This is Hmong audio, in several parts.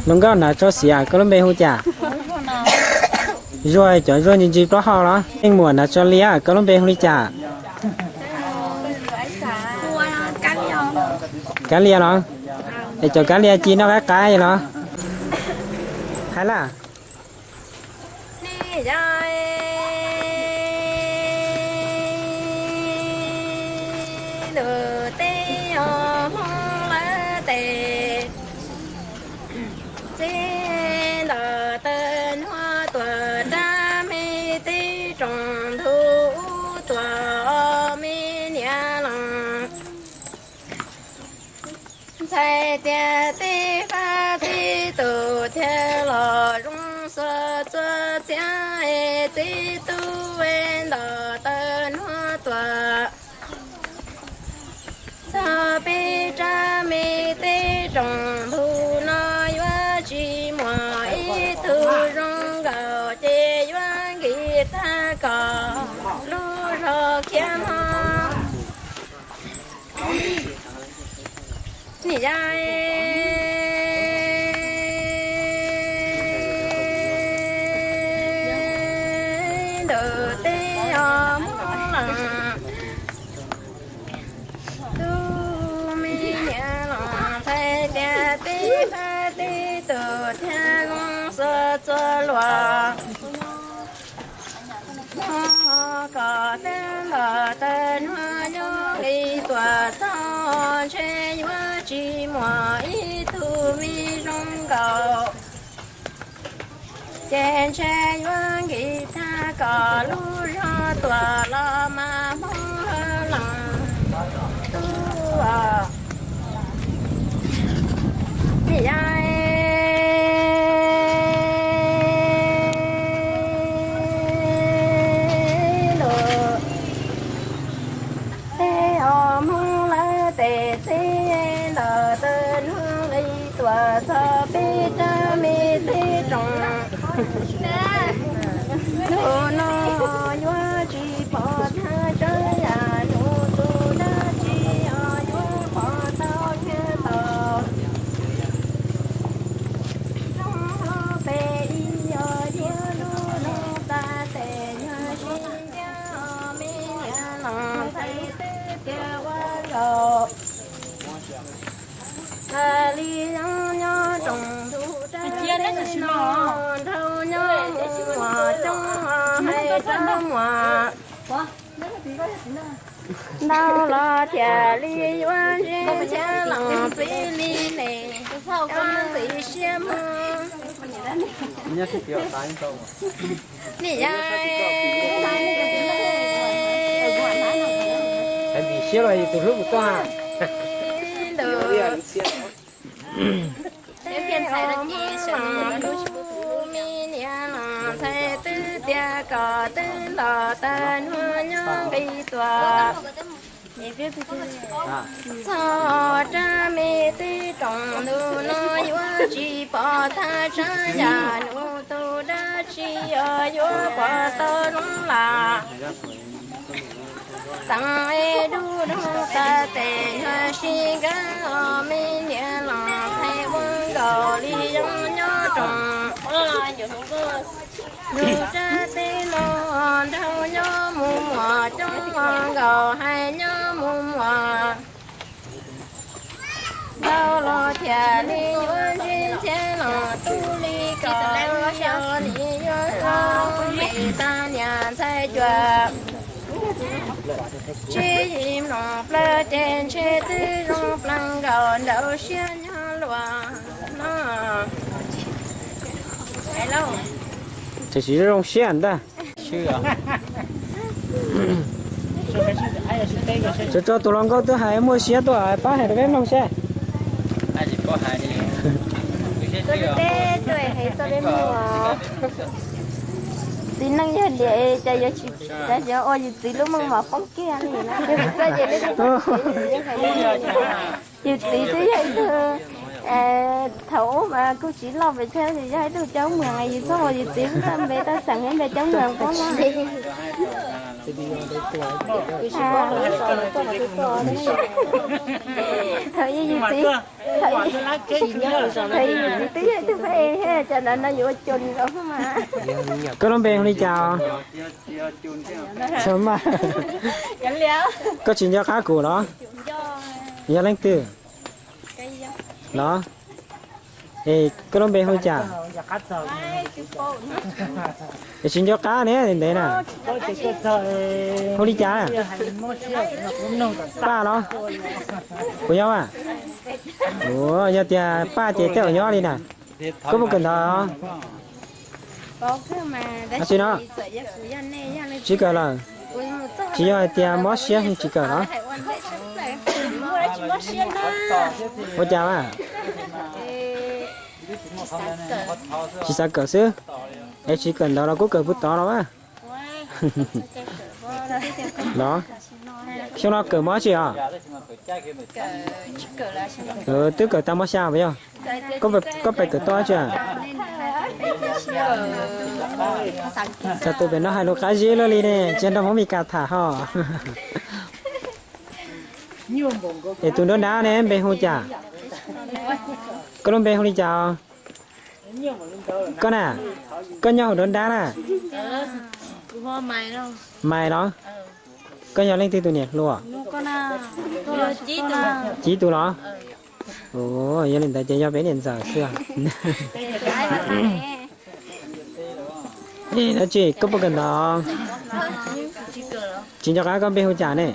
Hluas nkauj hnav tsho xiav, koj lub npe hu cas? Zuag, cov zuag ntsis ntsis plaub hau los? Leej muam hnav tsho liab, koj lub npe hu li cas? Kab lias los? Es cov kab lias ci noj qaib qaib los? Hais lawm. Ntuj teb os Hmoob lawv tes, txij nto taw hnub tuaj rab me teb tsoom ntuj ub tuaj me niam los. Ntxhais tias teb fab teb tus thiaj los zoo xuas txua txiav es txiv tub es nto taw hnub tuaj. Txog peb rab me teb tsoom ntuj no yuav tsis muaj ib tug zoo nkaus ces yuav nkim tag kom lub zog khiav hmo. Nim ya ntuj teb os Hmoob los, tus me niam los ntxhais tias teb fab teb tus thiaj zoo xuas txua luag. Hnub kom teb los taw hnub nyob li tuaj txog ntshe yuav tsis muaj ib tug me zoo nkaus. Ces ntshe yuav nkim tag kom lub zog tuaj los mas Hmoob hawj lees tub os. Nim ya ntuj teb os Hmoob lawv tes txij nto taw hnub li tuaj txog peb rab me teb tsoom. Hnub no yuav tsis pom thaj tsam yam hnub tus dab tsi os yuav pom tau thiab tau. Zoo hauv peb ib yog thiab lub no tas tes yog sib ntiab os me niam los ntxhais twb tiag ua nkaus. Hais li nyob nyob tsoom ntuj dab tsi no, dhau nyob mus muaj coob hais rau muaj. Ntau los thiaj li yuav ntsia ntsia los txij li ne, ntxim siab mog. Nim ya siab los tus hlub mus tuaj. Tus me niam los ntxhais twb tias kom twb nto taw hnub nyob nqis tuaj. Txog rab me teb tsoom ntuj no yuav tsis pom thaj tsam yam hnub tus dab tsi os yuav pom tau zoo lam. Teem es dub dub tas tes ntshe sib nkawd os me niam los ntxhais ua nkaus li zoo nyob tsoom. Ntuj dab teb no dhau nyob mus muaj coob ua nkaus hais nyob mus muaj. Ntau los thiaj li yuav ntsia ntsia los tu li kom xyov li yuav zoo li tag niam ntxhais cuam. Tsis yim mloog plaws ces ntshe twb zoo plaws nkaus nraum siab nyob luag no. Tam sim zoo siab ntag. Tso tso tus hluas nkauj twb hais muaj siab tuaj pab hais rau peb mloog seb. Txiv neej yog liam cas yuav tsis, cas yuav ua yus txiv lub meej mom poob kiag li. Yus txiv twb yog ib tug, thaum ub mas kuj tsis loj pes tsawg, yog ib tug coob muag, yus txhob ua yus txiv lub npe tau xeem npe coob muag poob lawm. Thaum ub yus txiv, thaum ub yus txiv twb yog ib tug pab es thiab, cov ntawd no yuav ua cuag nws los mas. Koj lub npe hu li cas? Koj tsis nco qab kuv los? Yog leej twg los? Es koj lub npe hu li cas? Es tsis nco qab ne ntev na. Hu li cas? Paj los? Puas yog a? Ua yog tias Paj ces tej zaum nyob li na. Koj puas kawm ntawv? Tsis no, tsis kawm lawm. Tsis yog hais tias mob siab tsis kawm los? Ua cas a? Tsis xav kawm xwb. Es tsis kawm ntawv los kuj kawm puv tod los a. Los, xyoo no kawm mob tsis os? Twb kawm tag mob xya puas yog? Koj pais kawm toj tsi? Txog tus pem no hais lus qab zib luaj li ne, tsis nrog Hmoob Mes Kas tham ho. Es tus nruab nrab ne npe hu cas? Koj lub npe hu li cas? Koj na, koj nyob hauv nruab nrab na. Maiv los? Koj yog leej twg tus niam hluas? Cib tus los? Yog li ntawd ces yog peb niam ntxawm xwb. Dab tsi koj puas kawm ntawv? Tsis nco qab koj npe hu cas ne?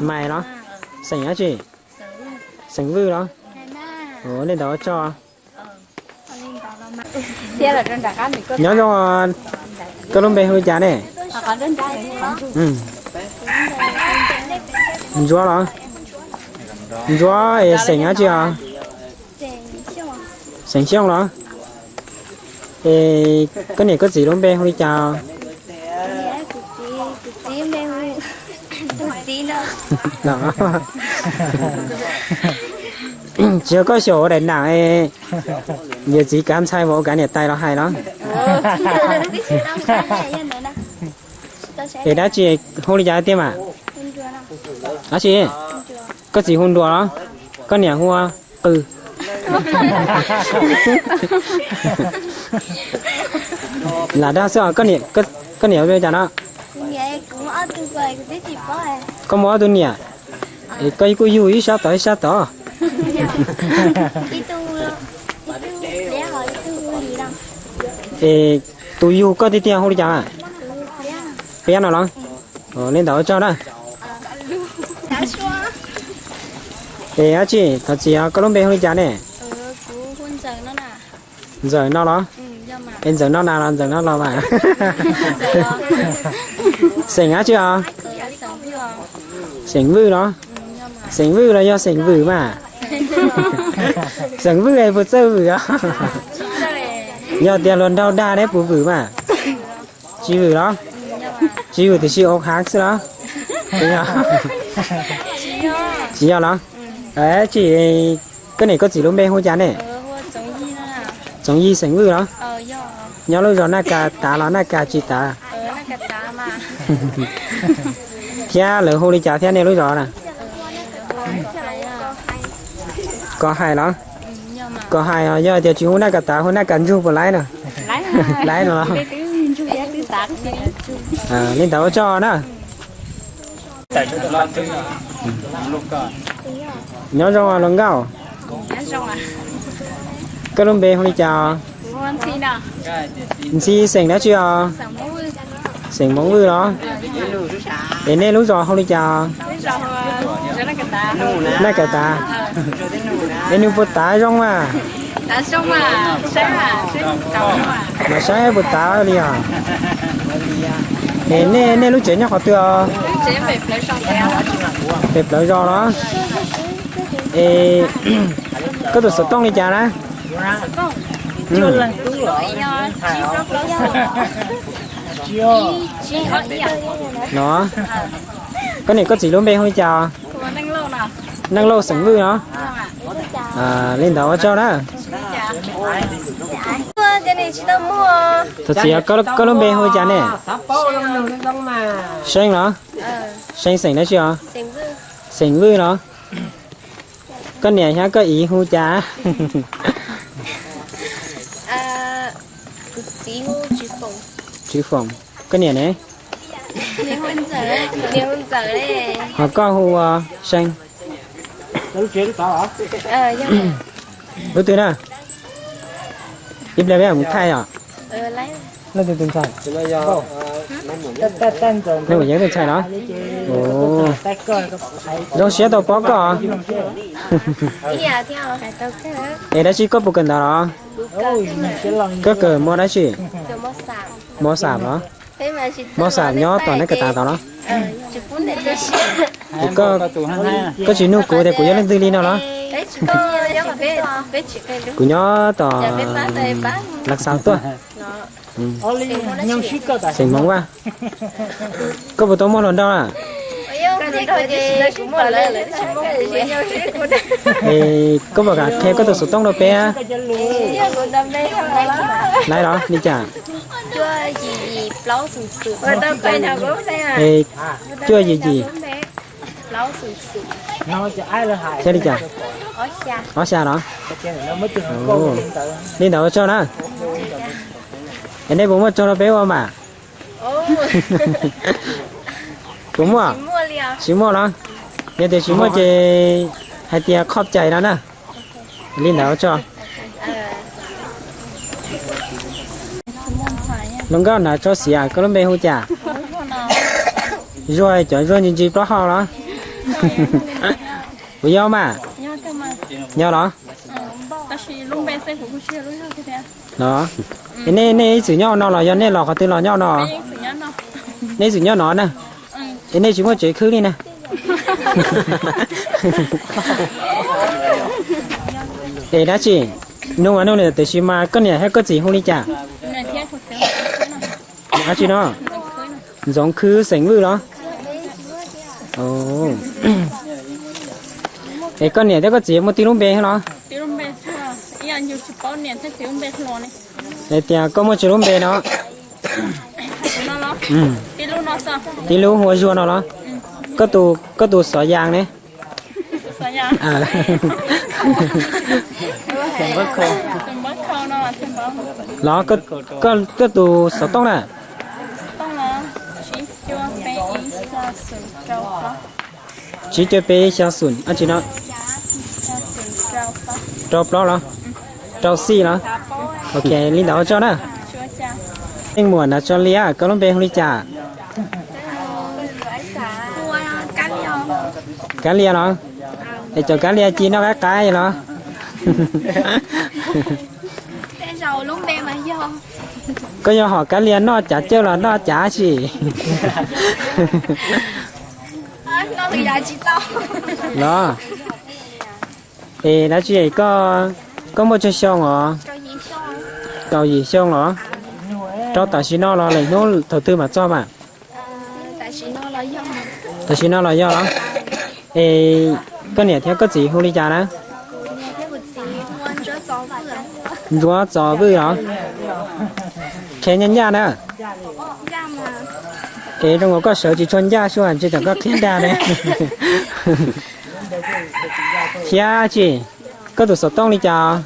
Maiv los? Xeem dab tsi? Xeem Vwj los? Ua li ntawd ua tsaug. Nyob zoo, koj lub npe hu li cas ne? Ntsuab los? Ntsuab es xeem dab tsi os? Xeem Xyooj los? Es koj niam koj txiv lub npe hu li cas? Tsis yog koj xyaum ua daim nam, yawm txiv kav ntxhais ua kav niam tais los hais los? Es dab tsi hu li cas tiag mas? Dab tsi? Koj txiv hu Nruas los? Koj niam hu ua Qw. Lam dag xwb os, koj niam hu li cas no? Koj muaj ob tug niam, es koj kuj yug ib sab tod ib sab tod. Es tus yug koj tiag tiag hu li cas? Piab no los? Li ntawd ua tsaug na. Es dab tsi, thov txim os, koj lub npe hu li cas ne? Ntxawm no los? Es Ntxawm no na los Ntxawm no los mas? Xeem dab tsi os? Xeem Vwj los? Xeem Vwj los yog xeem Vwm mas? Xeem Vwj es puas txawj vwm os? Yog tias hluas nraug dag neb puas vwm mas? Tsis vwm los? Tsis vwm tiam sis ua hav xwb los? Tsis yog los? Tsis, koj niam koj txiv lub npe hu cas ne? Txoov Yig xeem Vwj los? Nyob lub zos Naj Kas Tav los Naj Kas tsis tav? Thiab lawv hu li cas thiab nej lub zos na? Kos Hais los? Kos Hais os, yog tias tsis hu Naj Kas Tav hu Naj Kas Ntsug puas laib no? Laib no los? Li ntawd ua tsaug na. Nyob zoo los nkauj. Koj lub npe hu li cas? Ntxhi xeem dab tsi os? Xeem Hmoob Vwj los? Es nej lub zos hu li cas? Naj Kas Tav. Es nws puas tav zoo mas? Mas saib puas tav li os. Es nej lub tsev nyob qhov twg os? Pem plawv zos los? Es koj tus xov tooj li cas na? No, koj niam koj txiv lub npe hu li cas? Neej Lauj xeem Vwj no. Li ntawd ua tsaug na. Tsis tau muaj. Thov txim, koj lub npe hu cas ne? Seeb los? Seeb xeem dab tsi os? Xeem Vwj los? Koj niam thiab koj txiv hu cas? Kuv txiv hu Tswv Foom. Tswv Foom. Koj niam ne? Niam hu Ntxawm. Ho koj hu ua Seeb. Lub twg na? Ib pliag peb mus thaij os. Leej twg tus ntxhais? Leej Muam Yeeb tus ntxhais los? Zoo siab tau pom koj. Es dab tsi koj puas kawm ntawv los? Koj kawm mos dab tsi? Mos xam los? Mos xam nyob tom neb kawm tas tod los? Es koj tsis nug kuv tias kuv yog leej twg li no los? Kuv nyob tom Lav Xaus tuaj. Xeem Hmoob Vaj. Koj puas tau muaj hluas nraug na? Es koj puas kam qhia koj tus xov tooj rau peb? Laiv los li cas? Es cuaj yim yim. Thiab li cas? Ob xya los? Li ntawd ua tsaug na. Es nej puas muaj tsaug rau peb ua mas? Puas muaj? Tsis muaj los? Yog tias tsis muaj ces hais tias khob cai no na. Li ntawd ua tsaug. Hluas nkauj Nav Tsho Xiav, koj lub npe hu cas? Zuag, cov zuag ntsis ntsis plaub hau los? Puas yog mas? Yog los? Los, es nej, nej ib txwm nyob no los yog nej los qhov twg los nyob no? Nej ib txwm nyob no na. Es nej tsis muaj tsev khwb li na? Es dab tsi? Nug mas nug li tiam sis mas koj niam thiab koj txiv hu li cas? Dab tsi no? Ntxoov Khwb xeem Vwj los? Es koj niam thiab koj txiv muaj tib lub npe los? Es tias koj muaj tsawg lub npe no? Tib lub hu ua Zuag no los? Koj tus xov yas ne? Los, koj tus xov tooj na? Tsib cuaj peb xya xoom, dab tsi no? Rau plaub los? Rau xij los? Ok, li ntawd ua tsaug na. Leej muam Nav Tsho Lia, koj lub npe hu li cas? Kab Lia los? Es cov Kab Lia ci noj qaib qaib los? Koj yog hom Kab Lia noj cav cawj los noj cav tsi? Los, es dab tsi, koj muaj tsawg xyoo os? Kaum yim xyoo los? Rau tam sim no los lwm hnub thaum twg mam txog mas? Tam sim no los yog los? Es koj niam thiab koj txiv hu li cas na? Ntsuab Txos Vwj los? Qhia ncaj ncaj na. Es zoo nkaus koj sawv tsis tshua ncaj sua ntshe tsam koj qhia dag ne. Thiab tsi, koj tus xov tooj li cas?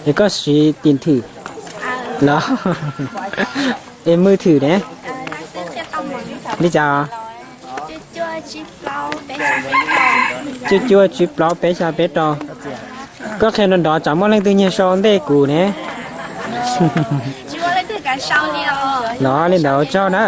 Es koj siv tim thwm los? Es mw thwm ne? Li cas? Cuaj cuaj tsib plaub peb xya peb rau. Koj qhia nrov nrov tsam muaj leej twg nyiag sau ntej kuv ne. Los li ntawd ua tsaug na.